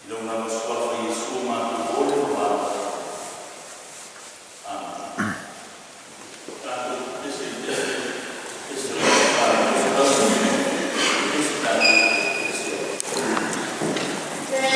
I lou lava Suafa Iesu matou ola ma valaau. Amene. Tatou pepesi i le pese, pepesi o le pepesi tatou te pepesi ai. Le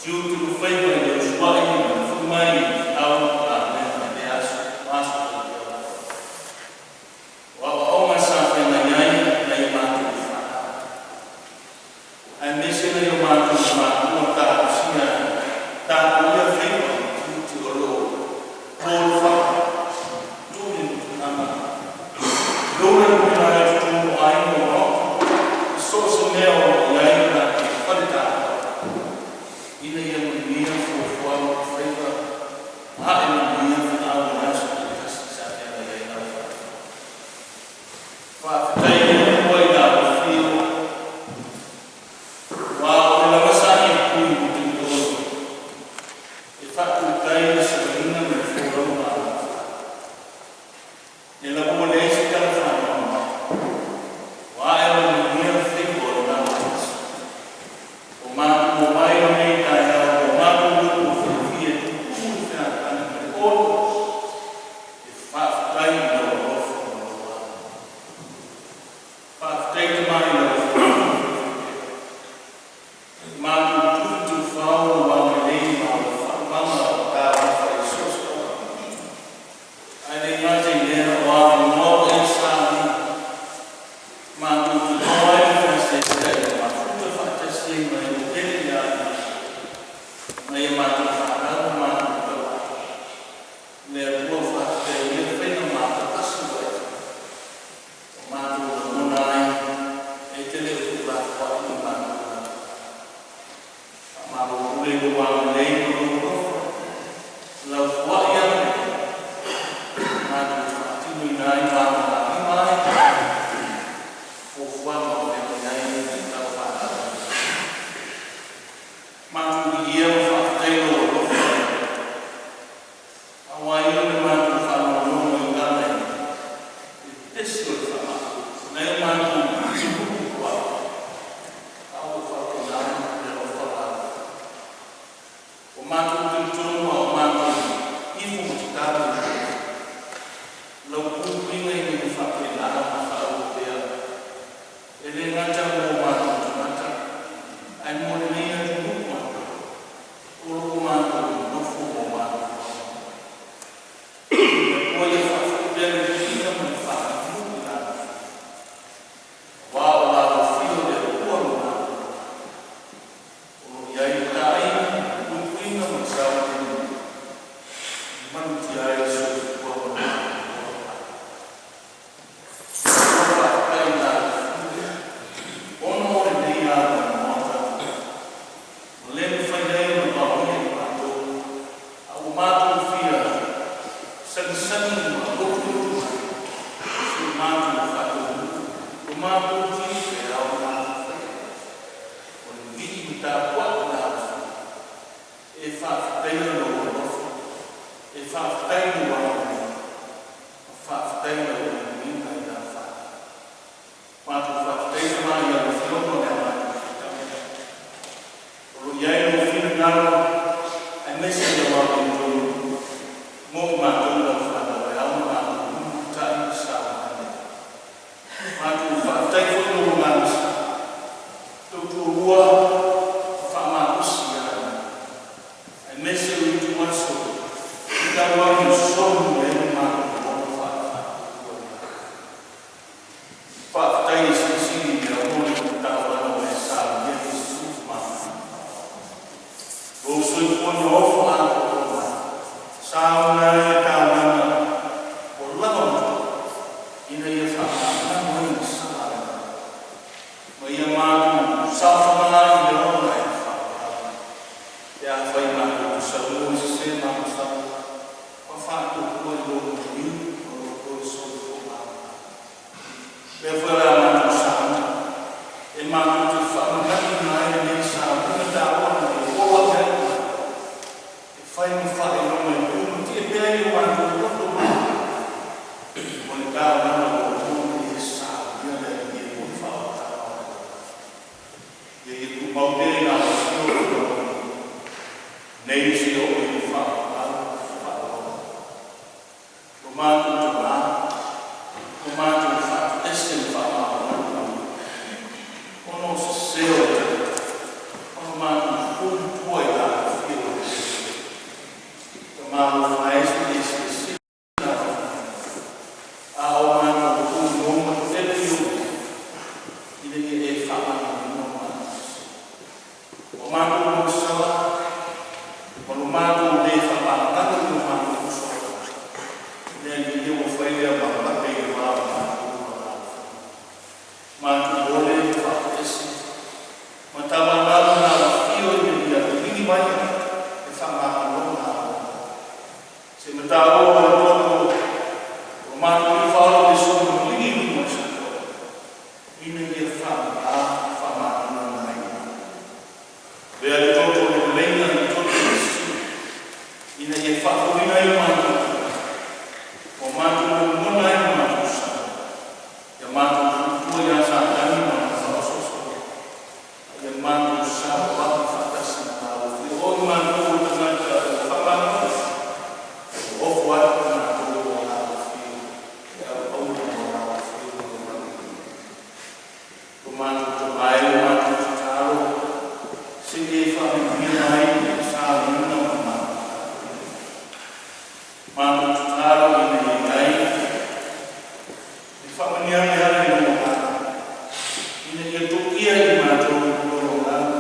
Tiute ma faiva i le usuai ma le foi mai i feau ma galuega i lea aso ma aso faipea lava. O aoaoga sa feagai ai nai a matou fanau, aemaise nai o matou matua talosia tapuia faiva ma tiute o lo o to le tu le mutugama lola le uila i totonu o aiga ma maota i so o se mea o lo o i ai lo latou faletaua ina ia manuia fuafuaga o faiva ma ae manuia feau o aso taitasi sa feagai ai lau faafofoga. Faafetai i le Atua i le afifio aua o le lava sa e pui i e faatutai le savaliga ma le folauga a lau fanau. Lea lava ua leai se tala faanoanoa, ua ae ona manuia faiva o le la aso. Ua matou omai i lenei taeao ma o matou loto fiafia e tutumu le fealofani ma le onosai e faafetai i Lou alofa ma Lou agalelei. Faafetai Tama i lau Afioga Faifaipea, matou tufitufaao lou agalelei ma lau faaulumaga o taumafa i so o se auala. Ae le gata i lea o avanoa ua e saunia matou te maua ai le feaseaseai e mafuta faatasi ai ma e ua ele ia te nai a matou fanau ma matou tauaiga. Le Atua faafetai i ia faiga matalasi ua e faia, ua matou lagona ai e te le o tuulafoai lo matou galuega. Faamalo pule i lou agalelei ma lou alofa, lau foai agalelei matou te faatinoina ai ma alofaalima ai fuafuaga o feagai ai ma lau fanau. Matou viia ma faafetaia lou alofa aua ia le matou faalogologo i ala i le pepesi o le faamai nai o matou pitonuu i tua, a ua faapena ona e alofa galulue. Ua matou talitonu a o matou ifo ma tatalo i lau puipuiga ina ia faapena ona faaauau pea, e le gata mo o matou tagata, ae mo lenei atunuu atoa o lo o matou nonofo ma o matou fono. Le Atua ia faafoi pea le viiga ma le faamanu i le Afio, aua o le alofia o le Atua lo matou Malo, o lo o i ai le taaiga, le puipuiga ma le saogalemu e malutia ai le soifua ma lo matou olaga. Le Atua faafetai i le Afio ona o lenei avanoa taua ua le mafai ai ona vaoia e matou, a ua matou fia sagisagi ma lotoloto mai si o matou faataunuu lo matou tiute e ao ona matou faia, o le vivii ma tapuai i le Alofia e faafetaia lou alofa, e faafetai lou agalelei, ma faafetai lau puipuiga i lau fanau. Matou faafetai Tama i lau Afioga o le a matou faitau o lo o i ai lou finagalo aemaise lau amiotonu mo i matou lau fanau e ao ona matou mulimulitai ma saogalemu. Matou faafetai foi i lou Agaga tautoalua ma faamalosi ia i matou, aemaise o ituaso e talu ai ona solomuli ai le matou lagona faale-faatuatua i le Atua. Faafetai e silisili i le auli o le taulaga ua e saunia ai Iesu ma lou soifua na ofo atoatoa mai, sa ola ai le taulaga ua lava ma totoe, ina ia faamalamalama ai le sala a le Atua, ma ia matou saofaga ai i le ola e faavauvau. Pe afai matou te salua i sese ma agasala, ma faatuatua i lou maliu ma lou toe soifua maloloina. O lea foi o le a matou sauni e matou te faamanatuina ai lenei sauniga taua na e olo ane ai i matou. Matou mausala ma lo matou le faamagalo i o matou uso a tagata, le Alii e, ua fai lea ma lape i le va o matou ma la matou ole ma faatoese ma tauanau na alofio ina ia liligi mai le faamagaloga a lo Se mataua o le toto o matou Alii Faaola Iesu na maligi i luga o le satoo ina ia faaaoga faamagaloina ai matou. Avea le toto o le leleiga i le toto o Iesu ina ia faafouina ai o matou tagata, ua matou lagona ai lo matou sa, ia matou puipua ia Satani ma lana faaosoosoga, a ia matou savavali faatasi ma lau Afio, o i matou o tagata ua faamagalo, ua ofo atu matou i lau Afio e auauna mo lau Afio ma lou agalelei. Lo matou Tama e, o le matou tatalo, se i e faamanuia mai i le sauniga ma le matou tapuaiga. Matou tatalo ina ia i ai le faamanuiaga e ala i lou Agaga, ina ia to'ia e i matou lou Agaga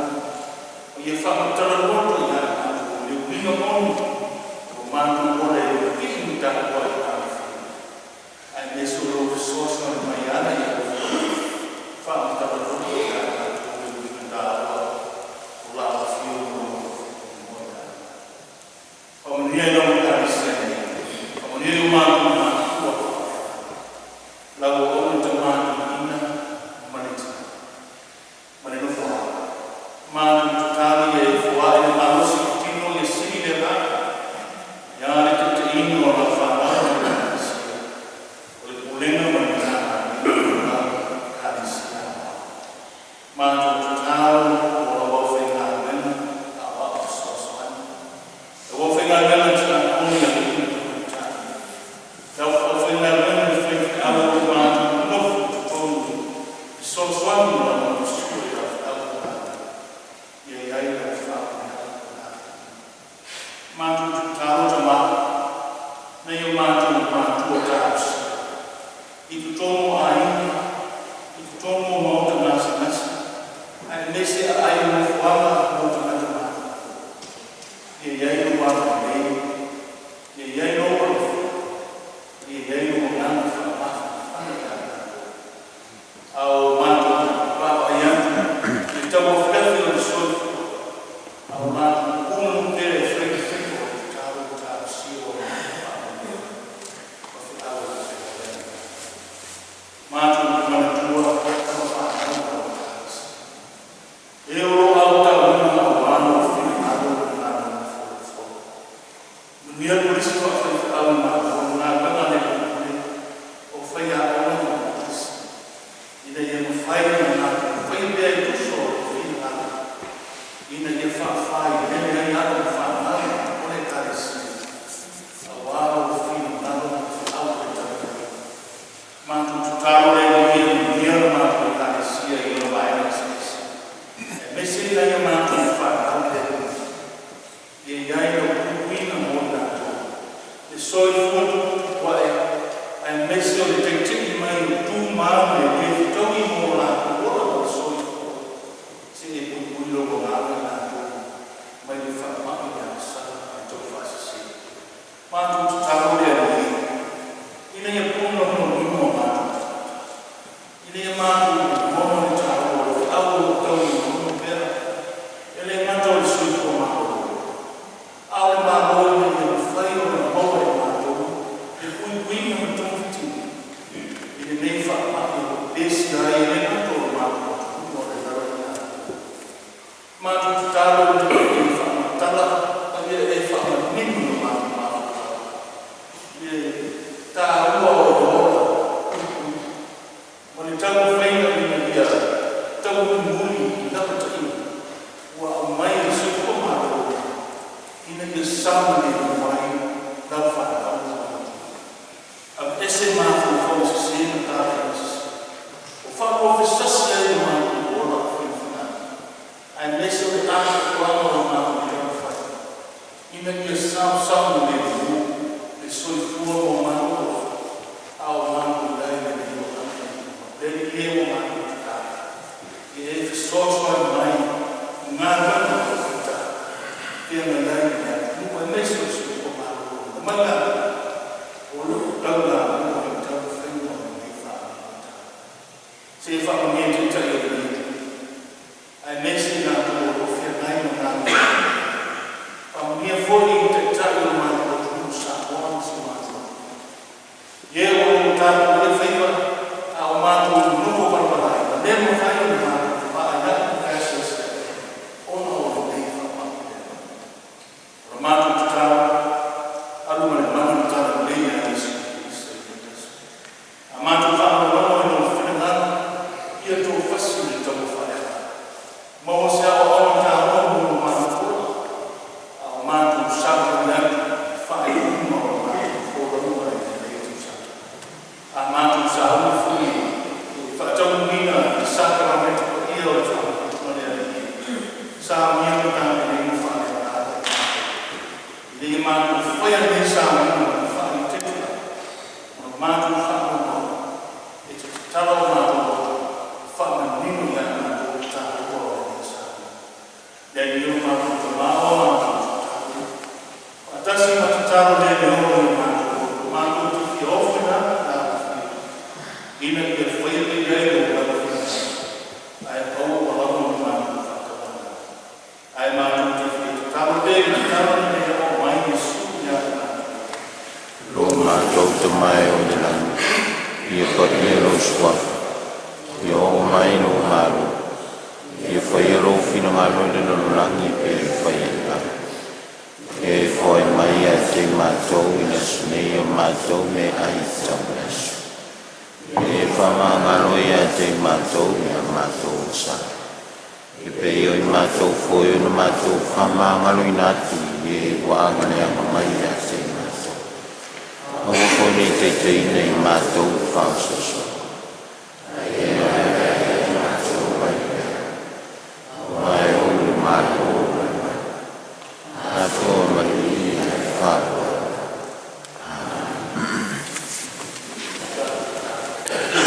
ma ia faamatala loto ia i matou le uiga moni o lo matou ola e pipii ma tapuai i lau Afio, aemaise o lou fesoasoani mai e ala i lau Afioga faamatala loto ia i matou le uiga taua o lau Afio ma lou alofa ia matou. Faamanuia i lau Ekalesia nei, faamanuia i o matou matua faafeagaiga, lau auauna tama toeaina ma le tina ma le nofo a ao. Matou tatalo ia e foai le malosi i le tino ia sili le agaga ia le taitaiina o lau fanau ma le Ekalesia, o le pulega ma le Matagaluega o lau Ekalesia Aoao. Matou tatalo mo lau aufaigaluega aoao fesoasoani, lau aufaigaluega tiaponi, alii ma tamaitai, lau aufaigaluega le faifeau o lo o matou nonofo i totonu e fesoasoani ma lagolagosua i lau feau ma galuega, ia i ai lau faamanuiaga ma latou. Matou tatalo, Tama, nai o matou matua talosia i totonu o aiga, i totonu o maota gasegase, aemaise aai o nofoaga mo tagata matutua, ia i ai lou agalelei, ia i ai lou alofa, ia i ai lou agaga faamafanafana ia i latou. A o matou vaavaai atu i le tauafiafi o le soifua, a o latou punonou pea e fai le faiva o le tatalo ma talosia ua matou faamanuiaga ma feau o lau feagaiga. Matou te manatua tama fanau ma lau Ekalesia, e o lo o aotauina aua lou finagalo ma le galuega folafola. Manuia Kolisi faafaifeau i Malo i galuega a le pule o faiaoga ma Metotisi, ina ia mafai ona latou faia pea e tusa o lou finagalo, ina ia faafailele ai alo ma fanau o le Ekalesia aua lou finagalo ma feau o le talalelei. Matou tatalo le Alii ia manuia le matou Ekalesia i ona vaega eseese, aemaise nai a matou fanau le Alii, ia i ai lau puipuiga mo i latou, le soifua tuputupua'e, aemaise o le taita'i mai o tu ma aga e le fetaui mo latou ola ma le soifua. Se i e puipui lou Agaga i latou mai le faama'i le agasala ma le taufaasese. Matou tatalo le Alii ina ia punononoina o matou tagata, ina ia matou lagona le taua o le feau o lo o taunonono pea, e le gata o le soifua maloloina, a o le Malo ina ia mafai ona maua e matou le puipuiga ma togafitiga i lenei faamai o lo o pesia ai e le gata o le matou atunuu a o le lalolagi atoa. Matou tatalo ina ia e faamatala ma ia e faamanino i o matou mafaufau le taua o le ola puipuia ma le taumafaiga ina ia taumulimuli i lapataiga ua aumai e le soifua maloloina ina ia saogalemu ai lau fanau ma lou atunuu. Aveese mafaufau sese ma talaiga sese ua faaluafesasi ai lo matou ola finafinalo, aemaise o le atoatoaga o le matou taumafai ina ia saosaogalemu le soifua ma o matou ola a o matou i ai i lenei olaga i luma. Le Alii e, ua matou tatalo, ia e fesoasoani mai i galuega. Saunia ma tapenaina faaleagaga i matou, ina ia matou faia lenei sauniga ma le faaeteete lava ma lo matou faanoanoa e te tatala o matou loto ma faamanino ia i matou le taua o lenei sauniga. Le Alii e, lo matou Tamāoa, matou te tatalo atu, faatasi ma tatalo le leoa i o matou loto, matou te fia ofo i lau Afio, ina ia faia pea i ai Lou lava finagalo, ae aua lava ne i matou faatauanau. Ae matou te fia tatalo pea i le tatalo ina ia oo mai Iesu ia i matou. Lo matou Tama e oo i le lagi, ia paia lou Suafa, ia oo mai lou Malo, ia faia lou finagalo i le lalolagi e pei ona faia i le lagi. Ia e foai mai ia te matou i le aso nei a matou meaai e tatau i le aso. Ia e faamagalo ia te matou i a matou ogasala, e pei foi ona matou foi ona matou faamagaloina atu i e ua agaleaga mai ia te matou. Aua foi ne i taitaiina i matou i le faaosoosooga, ae ia te matou mai le peau. Aua e Oe le Malo ma le mana, atoa ma le viiga i le faavavau. Ou te fia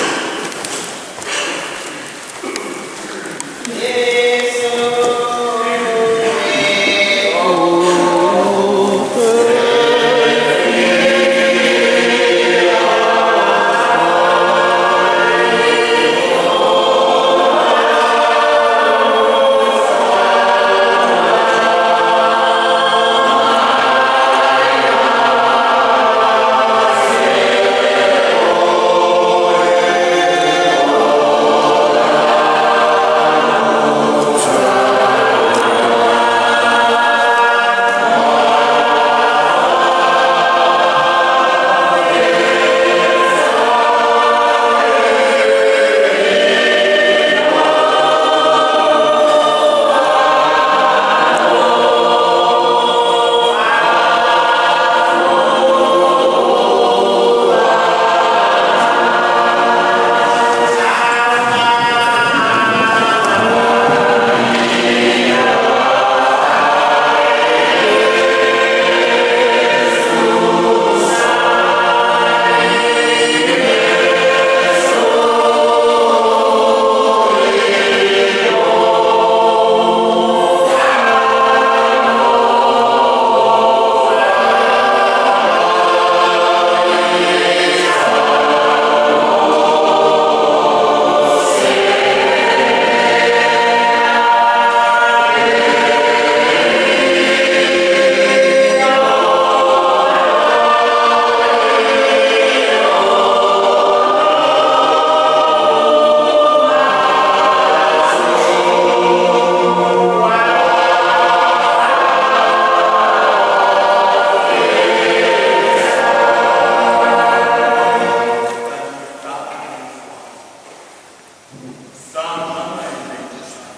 Taumana e lenei tausaga.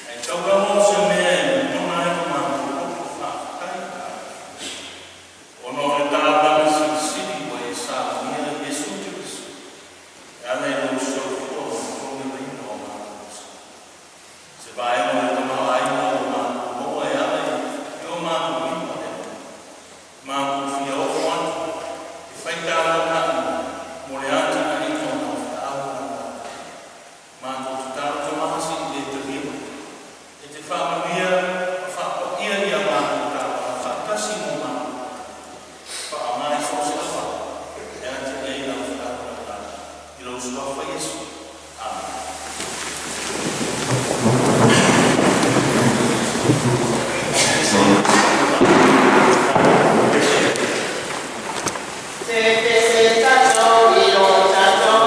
Ae tau lava o se mea e lagona ai lo matou loto faafetai, ona o le taulaga silisili ua e saunia ai Iesu Keriso e ala i lou soifua ma le totogiina o matou osa, se vaega o le tamaoaiga ua matou maua e ala i o matou lima le Alii. Matou fia ofo atu e fai tauanai mo le atinaeina o lau feau ma lau galuega. Matou tatalo Tama se i e talia mai. E te faamanuia ma faapaia ia matou taulaga faatasi ma o matou aiga. Faaaoga i so o se auala e atiae ai lau feau ma lau galuega. I lou suafa Iesu. Amene. Se tatou i lo tatou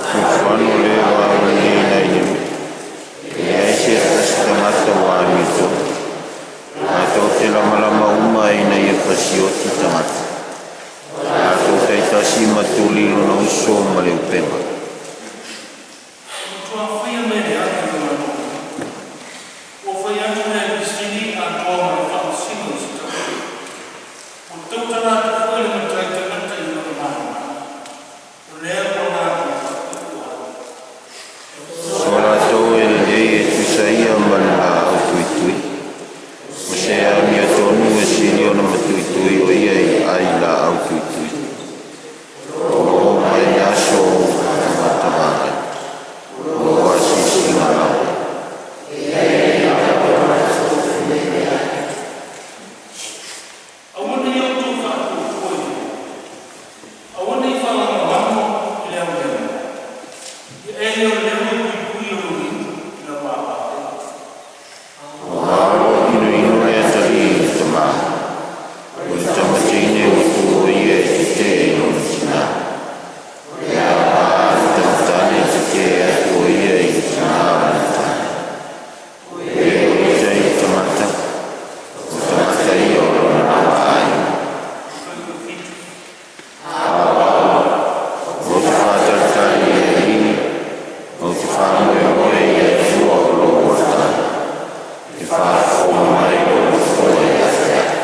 Tuifano le vao lenei nai le mea. E leai se tasi tagata ua amiotonu. Matou te lamalama uma ina ia fasioti tagata. Latou taitasi ma tuli lona uso ma le upega. So latou e lelei e tusa ia ma le laau tuitui. O se amiotonu e sili ona matuitui o ia i ai laau tuitui. O lo o mai aso o ou faatagataga ai, o lou asiasiga lava. Ua inoino le atalii i le tamā, o le tama teine ua tu o ia e tetee i lona tinā. E aoga le tamatane e tetee atu o ia i le tinā o lana tane. E o ita i le tagata, o tagata ia o lona lava aiga. Ou te faatalitali i le Alii, ou te faamoemoe i le Atua o lou olataga, e faafofoga mai lou Nofoa ia te au.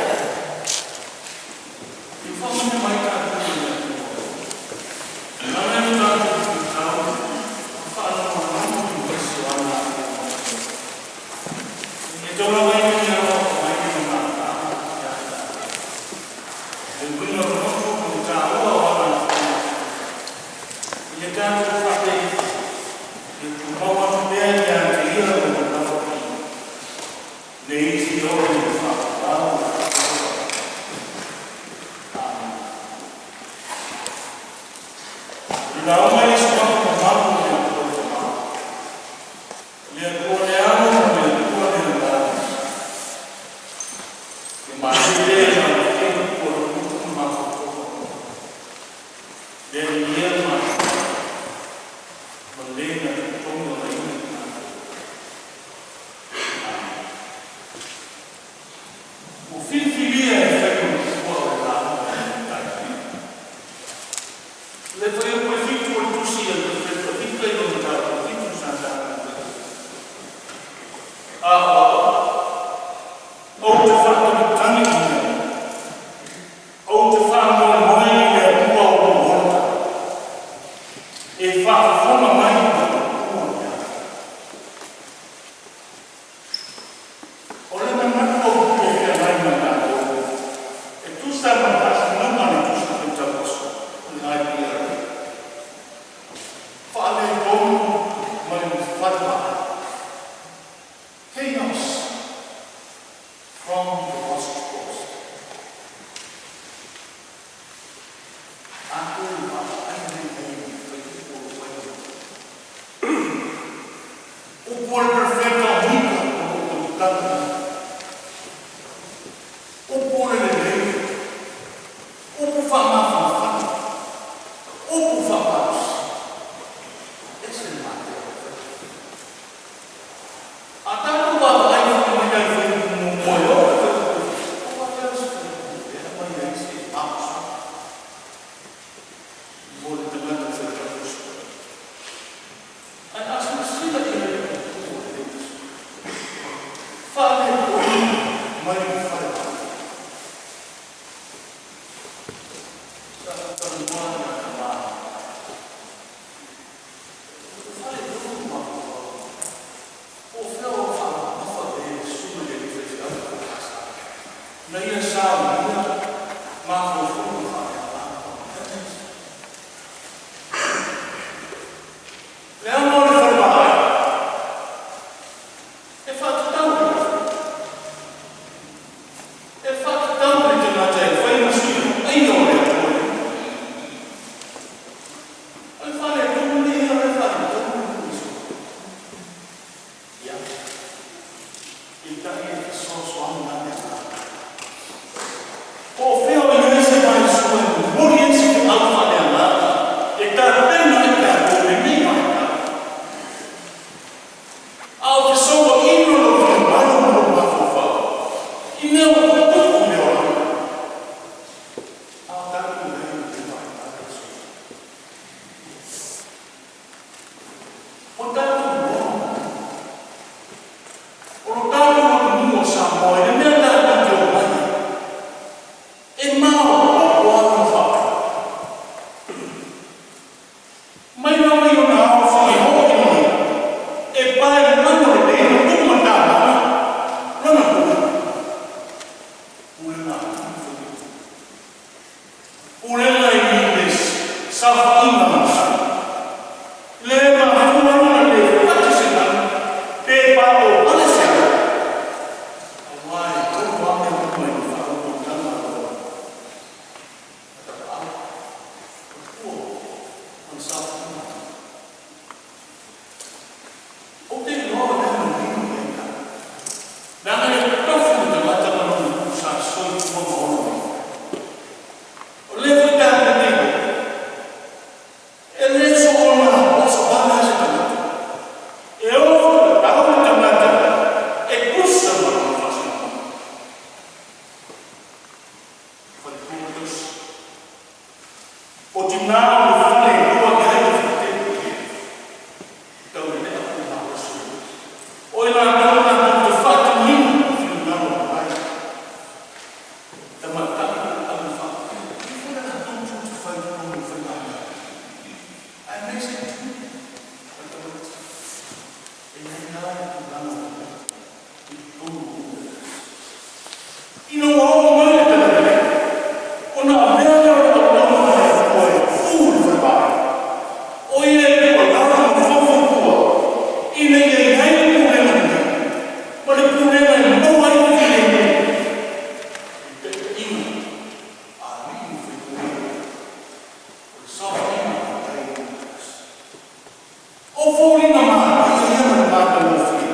O foliga manaia ia ma le matagofie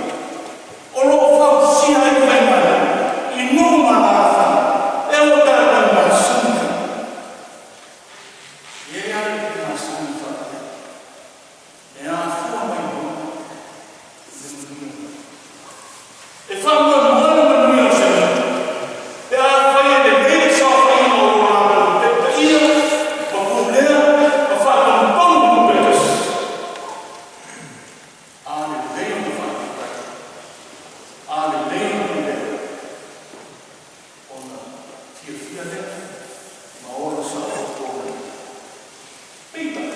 o lo o fausia ai faimalo i nuu ma alaalafaga e ua tatou masani ai. E i ai lava le masani faapea, e afua mai loa i le manuia. E faamoemoe le manuia o se nuu pe afai e lelei le saofaiga o lo latou taitaia ma pulea ma faatonutonu nuu taitasi. A lelei ona faataitai, a lelei ona pulea, ona fiafia lea ma ola saoloto ai. Peitai,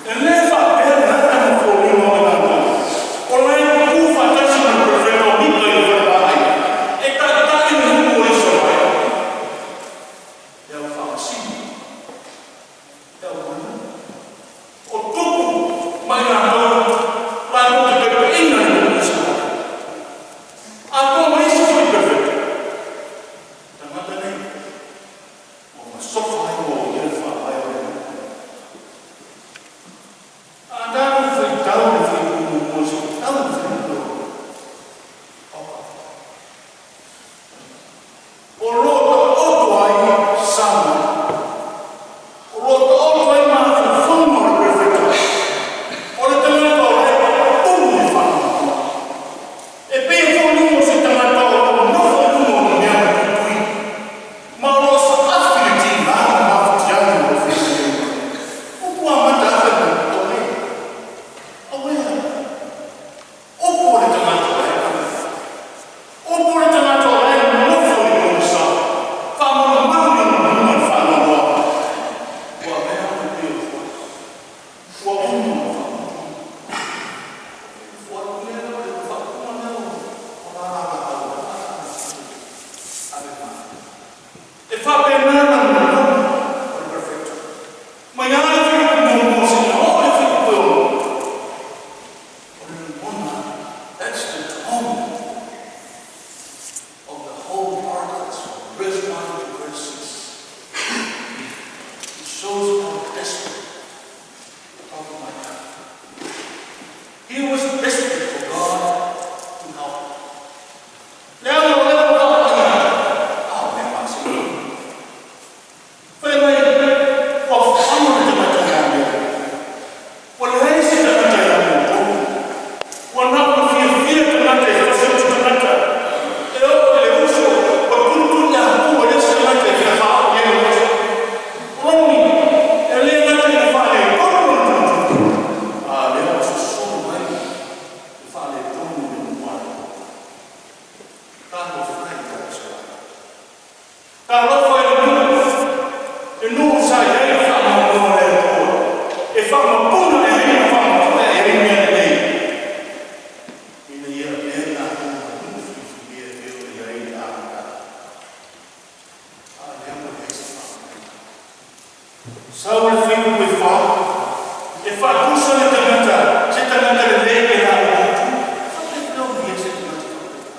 e le faapea le ata ma foliga o i latou o la e tutu faatasi ma le perofeta o Mika i le fale vaai e taitai le nuu o Isaraelu, le au faamasino, le au manu, o tupu ma i latou latou te taitaiina le nuu o Isaraelu, atoa ma isi foi perofeta. Tagata nei ua masofa ai ma oia le faavae o le nuu. A tatou faitau i le fuaiupu muamua seia tau i le fuaiupu 6, o lo o taoto ai Samuele, o lo o taoto ai mafaufauga o le perofeta, o le tagata o la e tumu i le faanoanoa. E pei e foliga o se tagata o lo o nofo i luga o le mea matuitui ma o lo o saafi le tiga ma mafatiaga o lo o feagai ai. Upu amata afe mai, auē, auē, upu o le tagata o la e upu o le tagata o la e nofo i le pogisa, faamalumalu i lona luga le faanoanoa. Ua avea au e pei o le foai, ua omo ma faamapuga. Foai lea le faaupuga lea o lala ave mai. E faapena la lagona o le perofeta. Mai lava le fuaiupu muamua seia oo i le fuaiupu e 6. O le lagona, that's the tone of the whole paragraph, from verse 1 to verse 6. It shows how desperate the prophet Micah. He was desperate for God to help. Le aga o lea ua faaaia, a o mea masani. Fai mai, ua faano le tagata ia mea. Ua leai se tagata ia mea. Ua na ona fiafia tagata e fasi tagata. E oo i le uso, ua tulutuli a ua le se tagata e fia faa i le uso. Loni, e le gata i le faaletonu o le tulutulu. A lea ua sosolo mai le faaletonu o le nuu atoa. Talofa i ia Isaraelu. Talofa i le nuu. Le nuu sa i ai le faanoanoa o le Atua. E faamapuna e ai ma faamapuna e ai mea lelei. Ina ia avea latou ma nuu filifilia e pei ona i ai le amataga. A lea ua leai se faamanuiaga. Sau le fuaiupu e 4, e faatusa le tagata, se tagata lelei pe la o tu. Faapefea ona i ai se tagata faapea.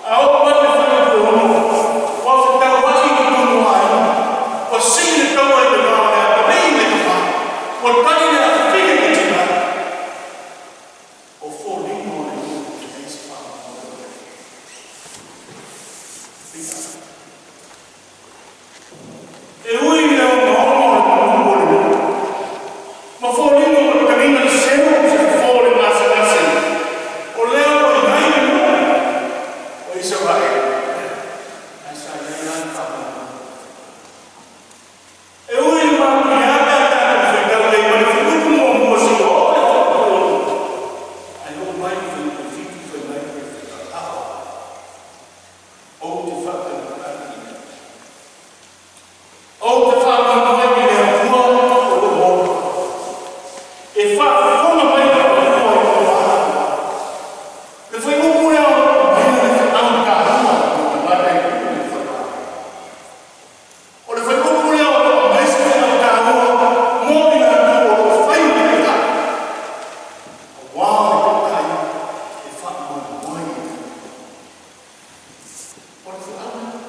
A oo mai le fuaiupu e 6, ua fetauai i totonu o aiga. Ua sii le taua i le va o le atalii ma le tamā. Ua tali le afafine i le tinā. O foliga o le nuu e leai se faamanuiaga. Peitai, e ui i le ogaoga o le pulu o le nuu ma foliga o le taliga le seu se fofo o le gasegase, o lea ua i ai le nuu o Isaraelu, ae sa i ai lava le faamanuiaga. E ui i le manuia pe a tatou faitau i ai mai le fuaiupu muamua seia oo i le fuaiupu 6, ae oo mai le fuaiupu 7 fai mai le perofeta, a ou te faatagataga i le Atua. Ou te faanoanoa i le Atua o lou ola. E faafofoga mai le Atua i lou valaau. Le fuaiupu lea o lo o aumaia le feau taua mo tagata e tuu i le faavae. O le fuaiupu lea o lo o aumai se feau taua mo i latou o lo o fai ma taitai. Auā le taitai e faamoemoe i le Atua. O le feau lea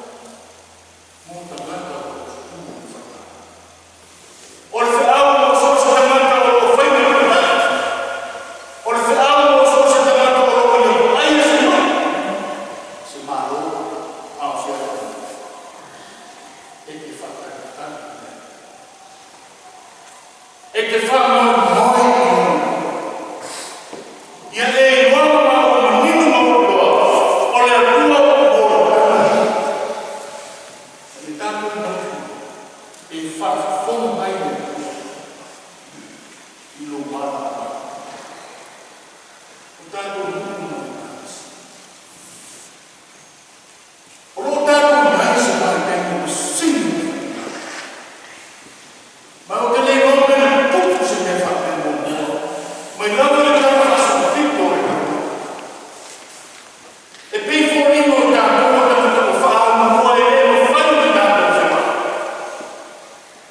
mo tagata o lo o tutu i le faavae. O le feau mo so o se tagata o lo o fai ma I lou ala o tatou nuu ma ekalesia. O loo tatou iai se vaitaimi ua sili ma ou te le iloa pe na tupu se mea faapea muamua mai lava le tala faasolopito o le lalolagi. E pei foliga o tatou o tagata ua faaamua e le mafai ona tatou feoai.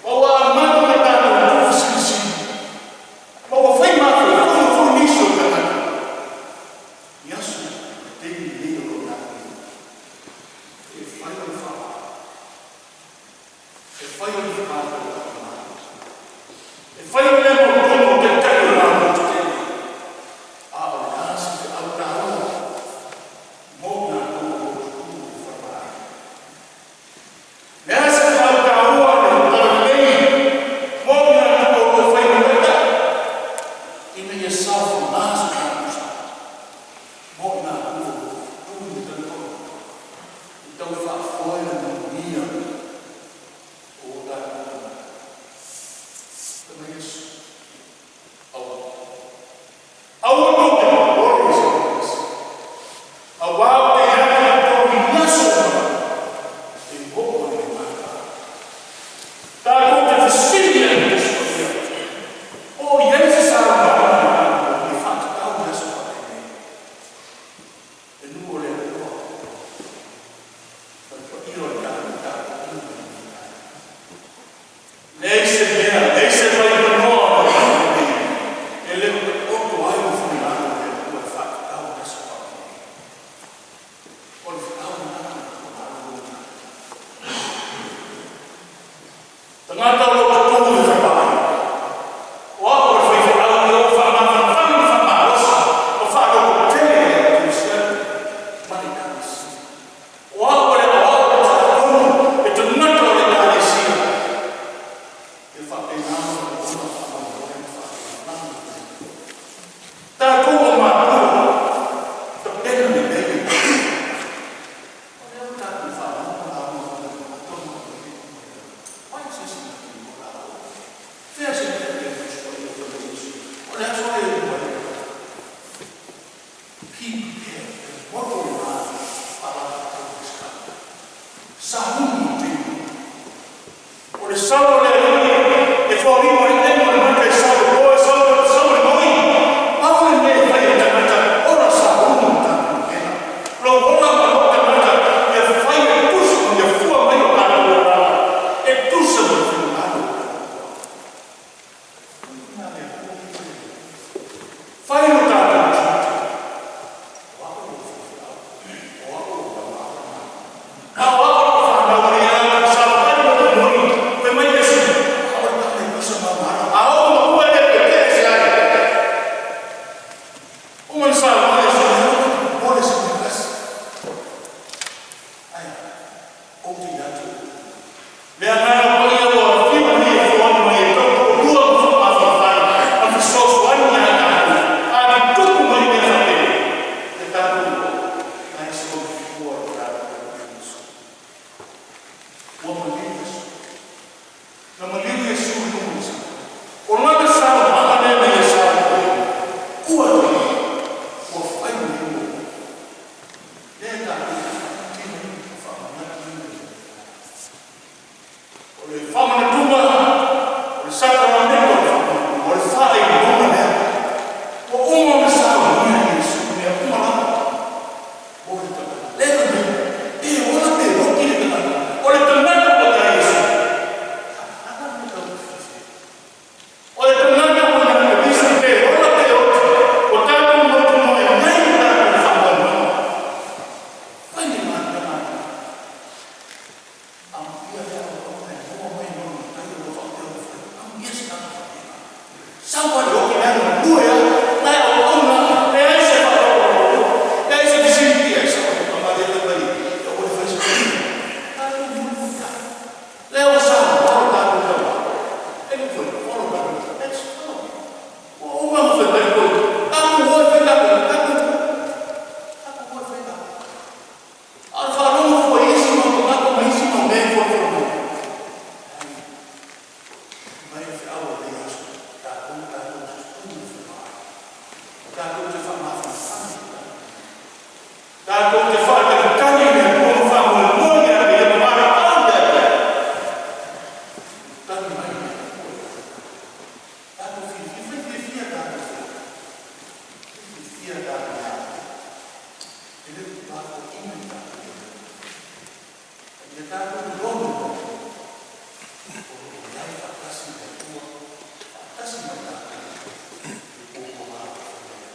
Ma ua amata ona tatou tuufesilisili ma ua fai mafaufauga foi nisi o tagata i aso ma taimi nei o lo o tatou i ai. E fai o le faamai, e fai o le matou e fai o le mautonu o taitai o le Malo tetele, a o le a se feau taua mo tatou o lo o tutu i le falevaai? Le a se feau taua a le Talalelei mo tatou o lo o fai ma taitai ina ia saofaga so tatou sa mo i latou o lo o tutu i le talitonu e tau faafoe le manuia o o tatou tagata? Fai mai Iesu, aua. Aua tou te popole i se mea e tasi. Auā ou te i ai ma outou i aso uma e oo ai i le mata. Tatou te fesili ai i le Tusi Paia, po o i ai se saunoaga a le tatou e faatatau i aso faapenei. Le nuu o le Atua ma le paia o le tatou tapuaiga i lenei taeao. Leai se mea, leai se vaivanoa o le olaga lenei e le o taoto ai le finagalo o le Atua e faatatau i aso faapenei. O le feau lena ma le tuualalo lau Afioga. Tagata o lo o totonu i le falevaai, o au o le faifeau ia ou faamafanafana ma faamalosi ma faalototele i le kerisiano ma le ekalesia. O au o le aoao o le tiakono, le tagata o le ekalesia, ia faapena ona lagona faamoemoe ma faalagolago i le Atua. Tatou o matua, tapena lelei le tatou. O lea ua tatou faalogo lauga fai mai atonu o le Pai se isi na te iloa la fea se mea e Tusi Paia fai mai Iesu o le aso lea e lua ai. Be prepared e moto le ma faalapotopotoga is coming. Sahuni i taimi o le sau o le alii e foliga i le ema o le mata e sau le po e sau le sau le moi. Aole mea e fai e le tagata ola sahuni i tatou pena lou ola ma lou tagata ia fai e tusa ma ia fua mai o tatou olaga e tusa ma le finagalo o le Atua. Fai lo tatou tiute. O au o le faifeau, o au o le aoao lena. A o au lau fanau e a tau savavali ma le moni, fai mai Iesu, a o le tama e pisa ma mala, a oo maua e le tetee se ai. Uma na saunoa Iesu, aua le popole se mea e tasi. Ae a? Ou te ia te outou. Le Agaga Paia ua afio mai e foai mai e tautoalua ma faamafanafana ma fesoasoani ia tatou, a tutupu mai mea faapea, ia tatou iloa, na e soifua lo tatou Alii Iesu. Ua maliu Iesu. Na maliu Iesu i luga o le sami. O lana saunoaga lea na ia saunoa ai, ua lelei, ua fai lenei mea. Lea tatou te faatinoina ma faamanatuina i lenei taeao. O le faamanatuga, o le sakaramento o le faamanatuga, o le faailoga lea. Ua uma ona saunia e Iesu mea uma lava mo le tagata. Lea fai mai, pe ola pe oti le tagata, o le tagata ua ia Iesu. A le mea tau te fiafia ai. O le tagata ua ia Keriso pe ola pe oti, ua tatou mautinoa e i ai le tatou faamoemoega. Fai le galuega a le Atua. Amuia lea auauna e maua mai e lona matai o lo o faapea ona fai. Amuia se tagata faapena. Sau lava le oki leaga galue lava, la e auauna lava, leai se faaolooloa, leai se fesiligia e sau ai tama lea fai mai e aua le fai se mea. Tatou mulimulitai. Lea ua saunoa lo tatou Tama, e le toe follow tatou. Let's follow. Ua uma ona fai mai le toeaina, tatou o e fai tatou, tatou o. Tatou o e fai tatou. A o le faalogo fua i isi mau tagata ma isi mau mea e folafolaina mai, leai, mai le feau o lenei aso, tatou tatou. Tatou te faamafanafana. Tatou te faatalitali i le Atua ma faamoemoe ia te Ia ma valaau ia te Ia. Tali mai le Atua. Tatou fiafia, fai fiafia tatou faiva. Fai fiafia tatou galuega. E le o tuafoaina i tatou e le Atua. Ia tatou logo o lo o i ai faatasi le Atua, faatasi ma i tatou i puapuaga o lo o fai ai.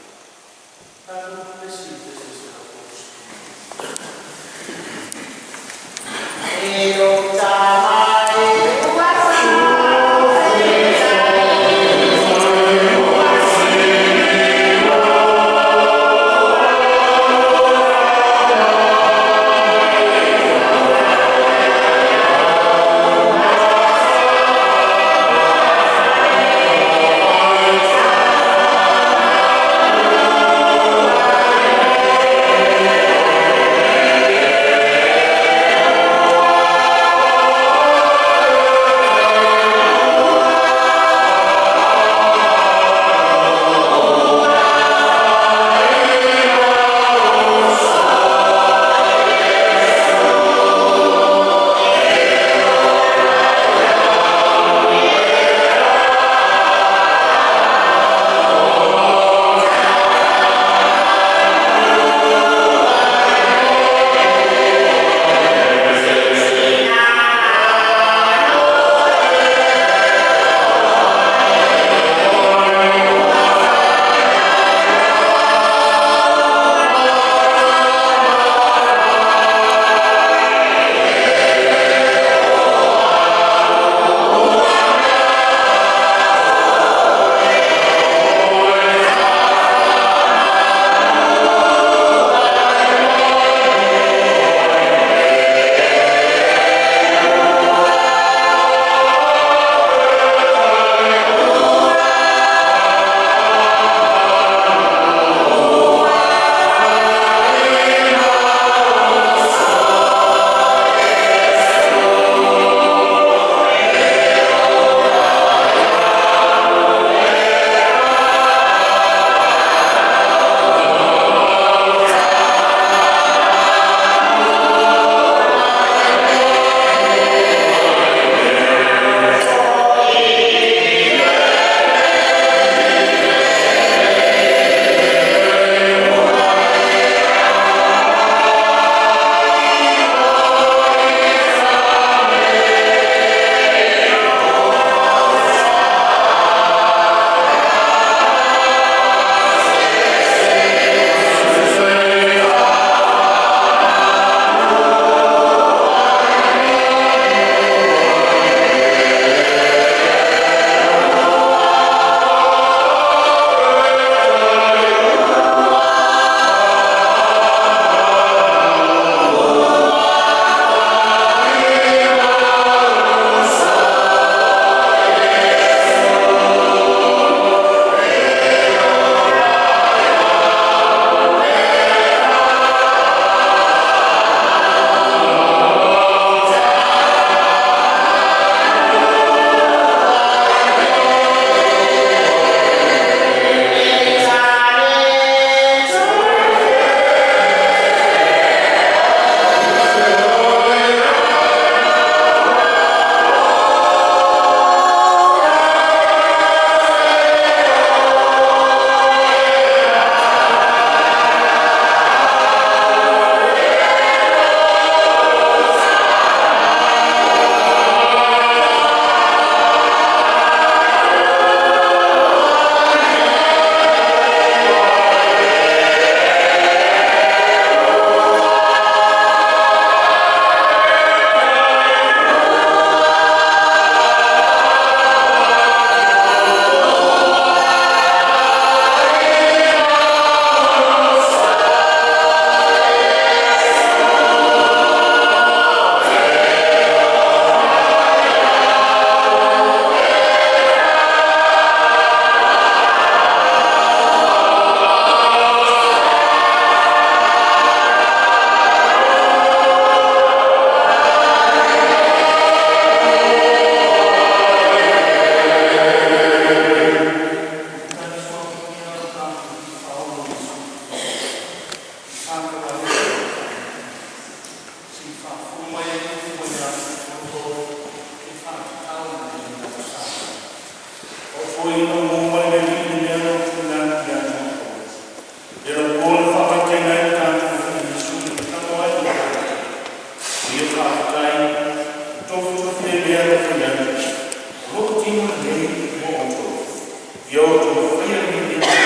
outou faia lenei mea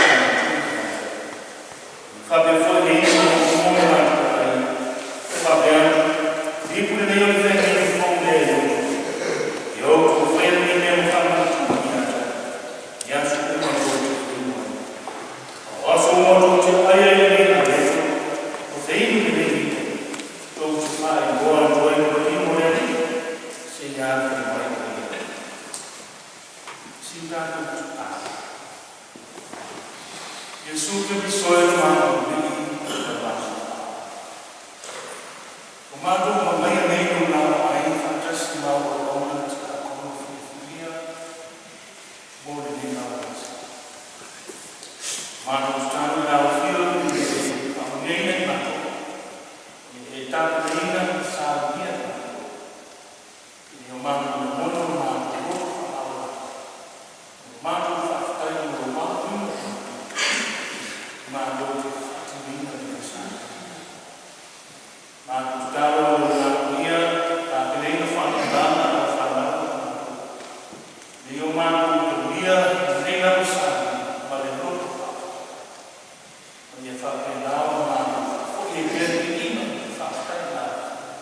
ma faapea foi le isi mo le matou ai faapea atu lipu lenei o le feagaiga fou lea e outou ia outou faia lenei mea ma faamanatuina ia te au i aso uma tou te feinu ai. O aso uma tou te ai ai lenei aveto ma feinu lenei i'a, tou te faailoa atu ai le paia o le Alii seia afio mai o Ia. Se i tatou tatalo. Iesu Keriso e lo matou Alii ma lo matou Aao. Ua matou mamaia nei lou laoai faatasi ma au auauna tiakono filifilia mo lenei lauaso. Matou tatalo i lau Afio ina ia e faamanuiaina i matou, ia e tapenaina ma saunia i matou, ina ia o matou lagona lo matou loto faamaualalo, ma lo matou faafetai mo lou aoina o matou, matou te faatinoina lenei sa. Matou tatalo i lou lapaia, tapenaina faatulaga lau fanau ma matou, ina ia o matou taulia lenei lava sa ma le loto faafetai. Ma ia faapena ona matou faafoi ai pea le viiga ma le faafetai i lau Afioga.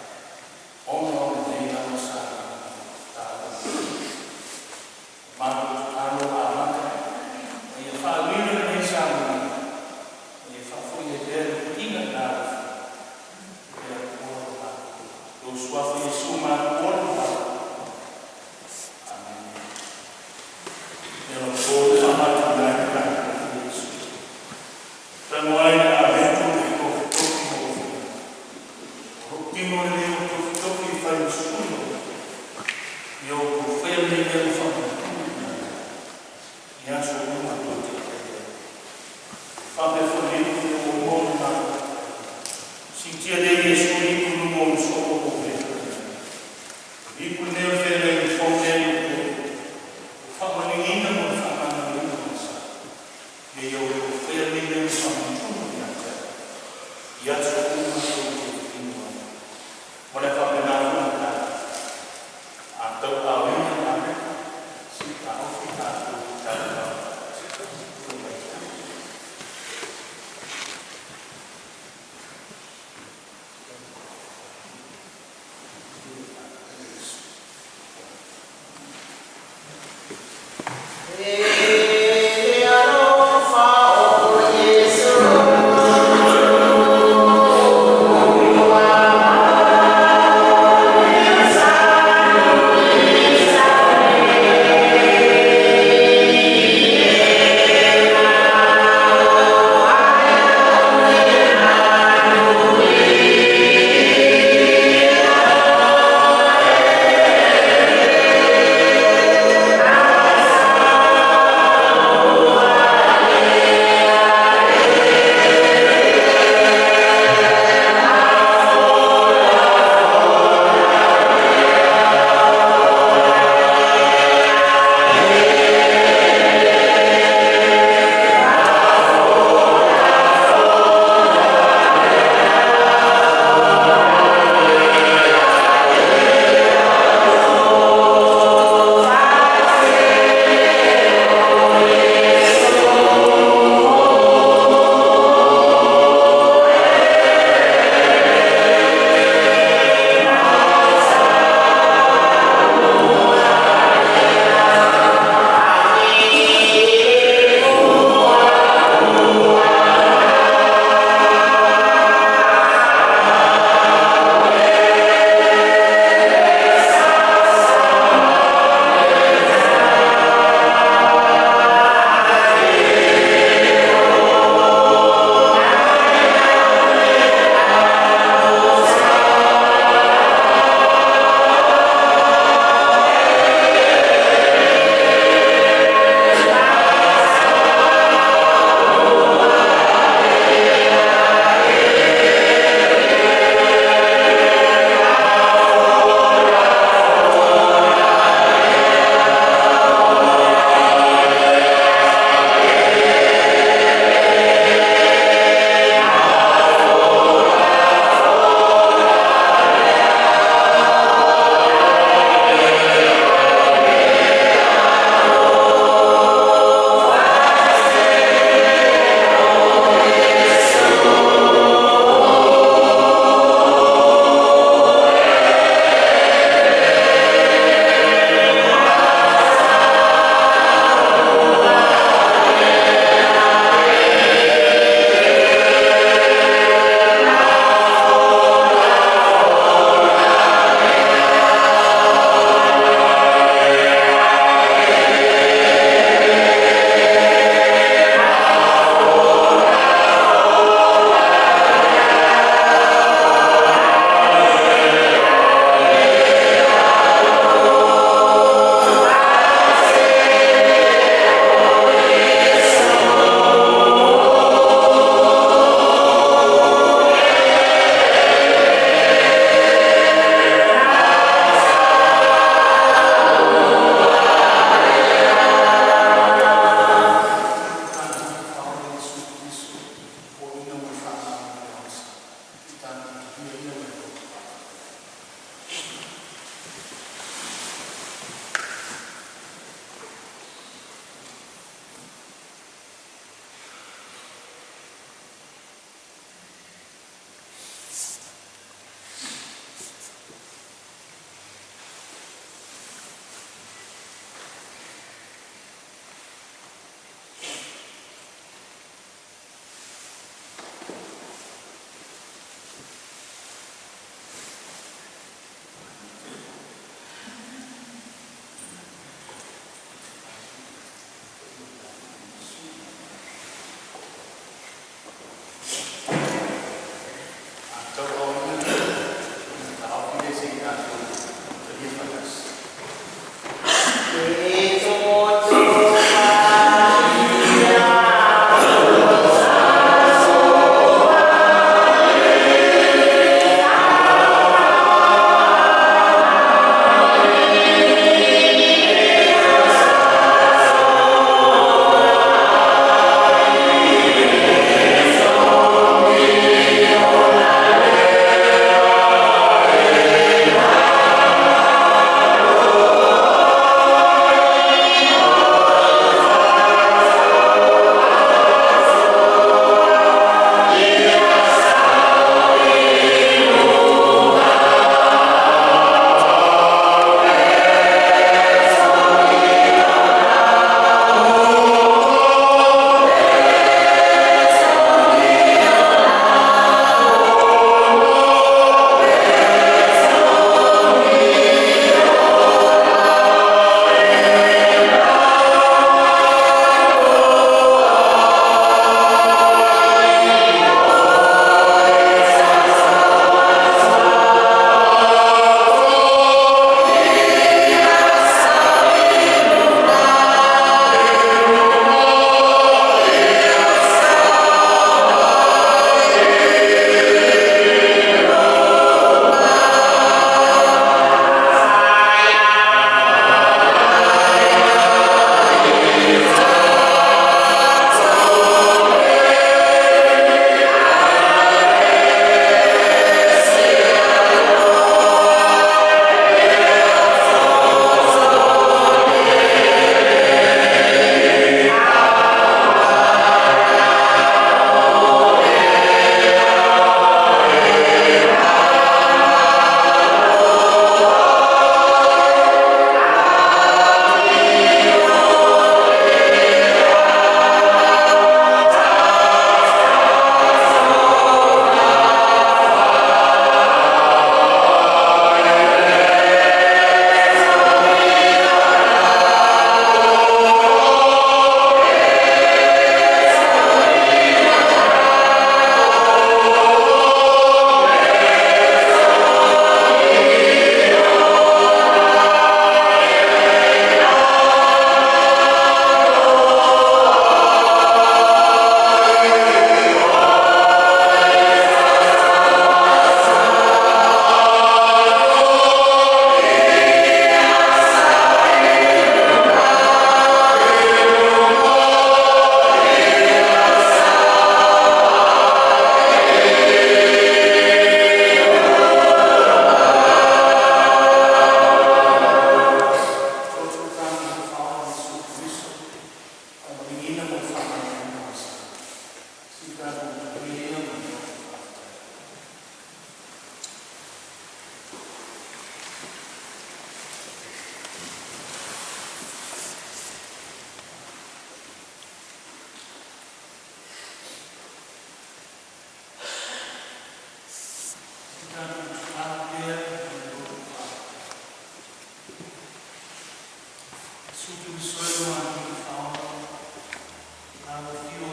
Amen.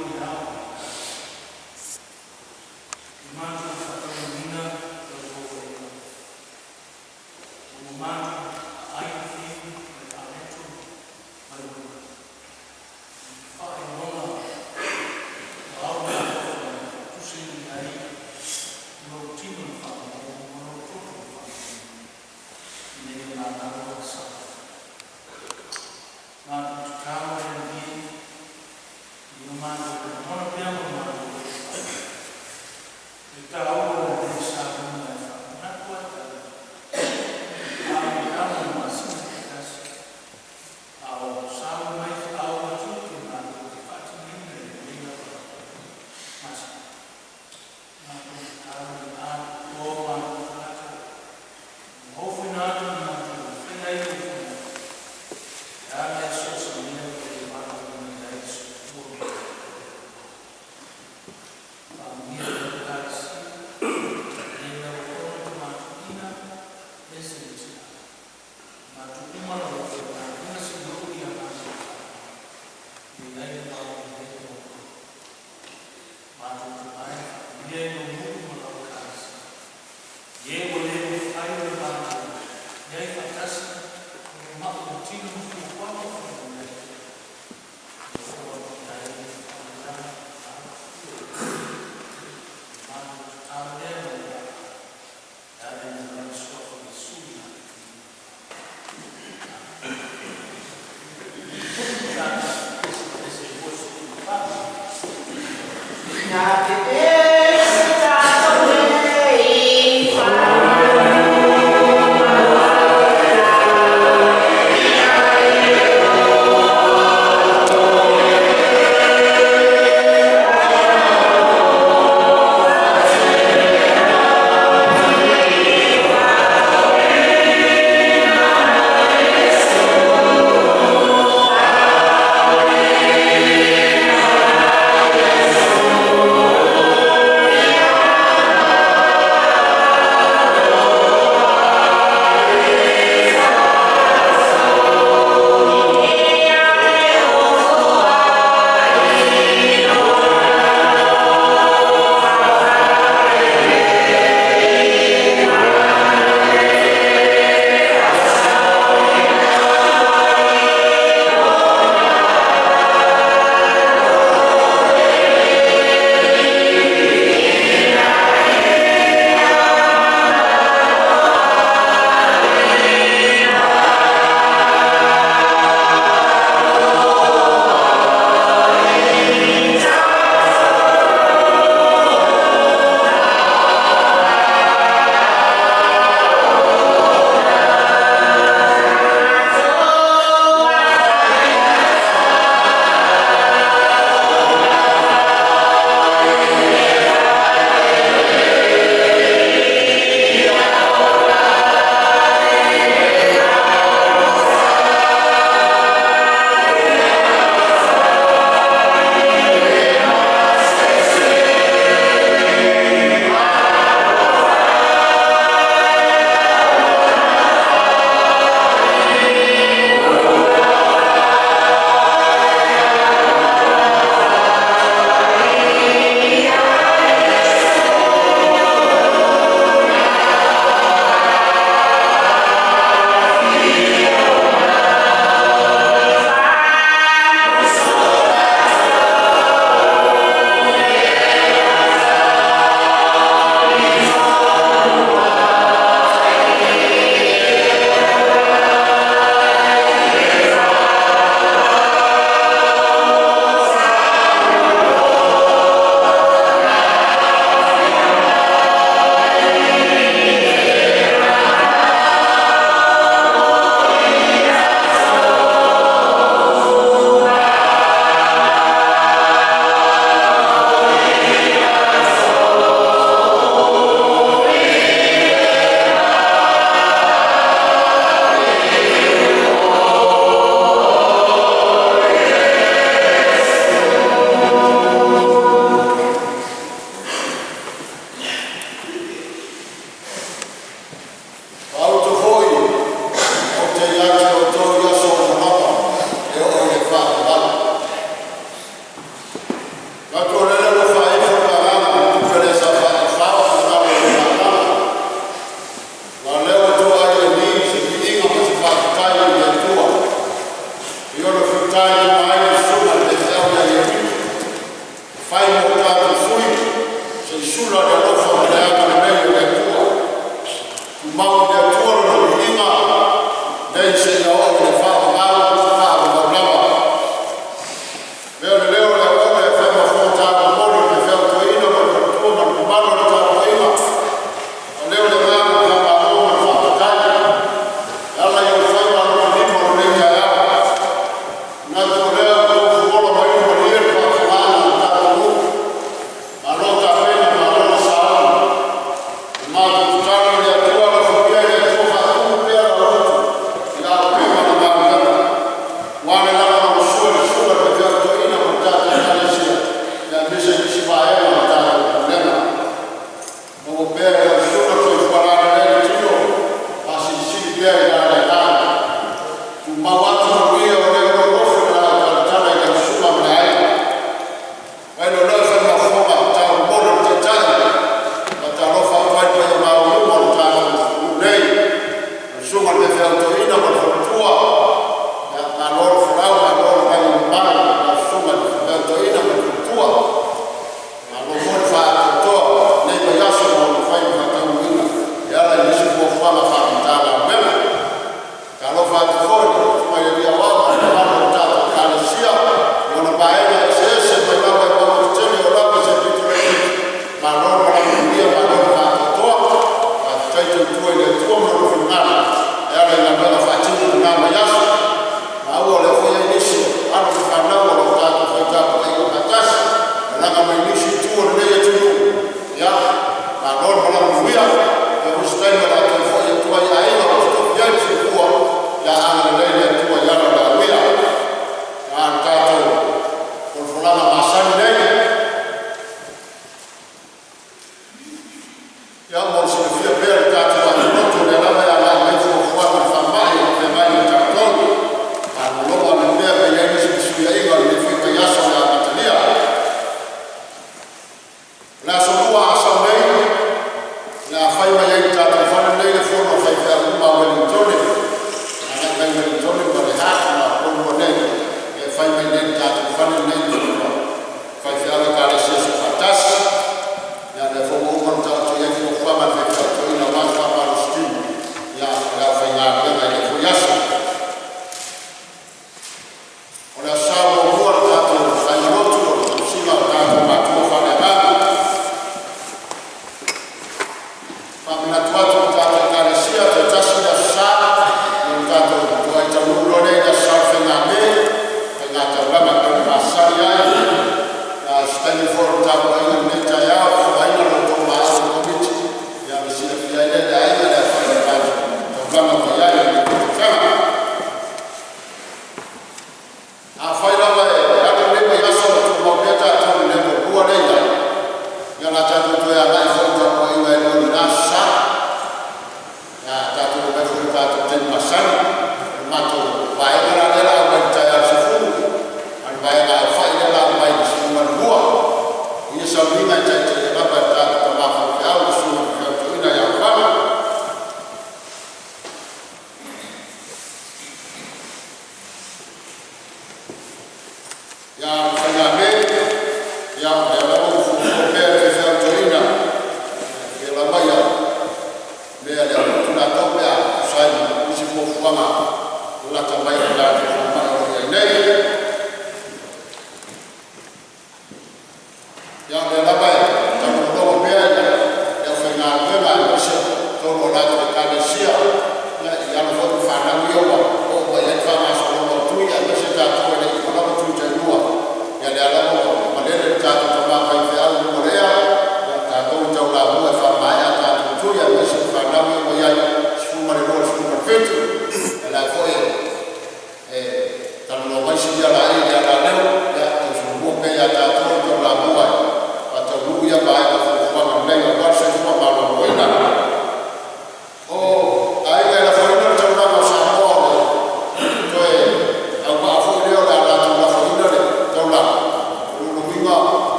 Toe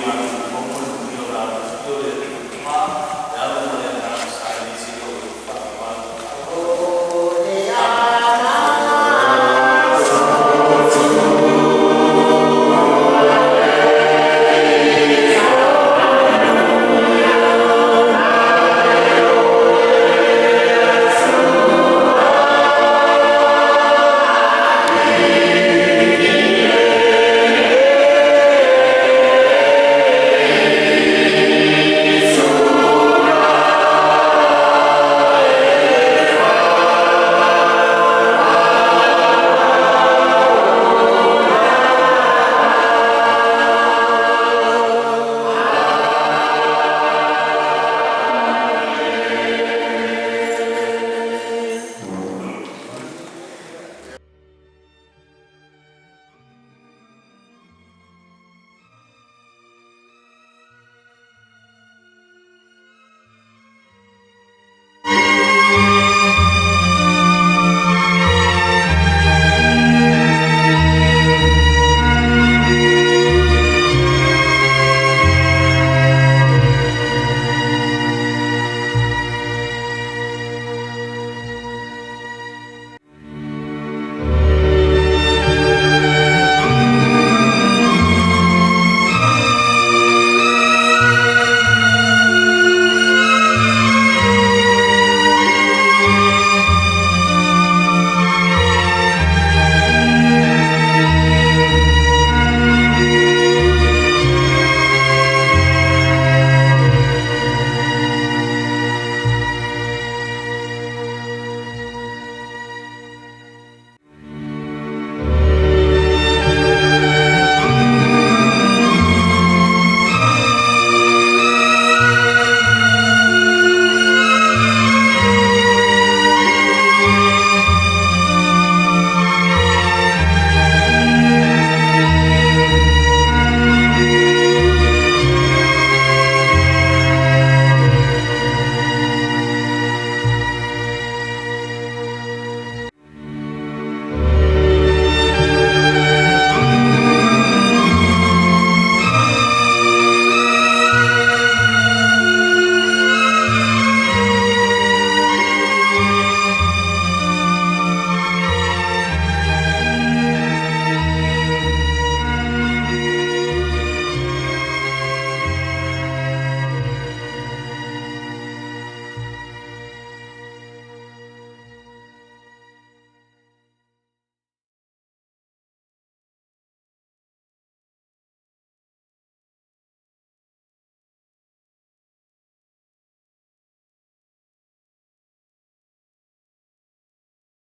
Ai.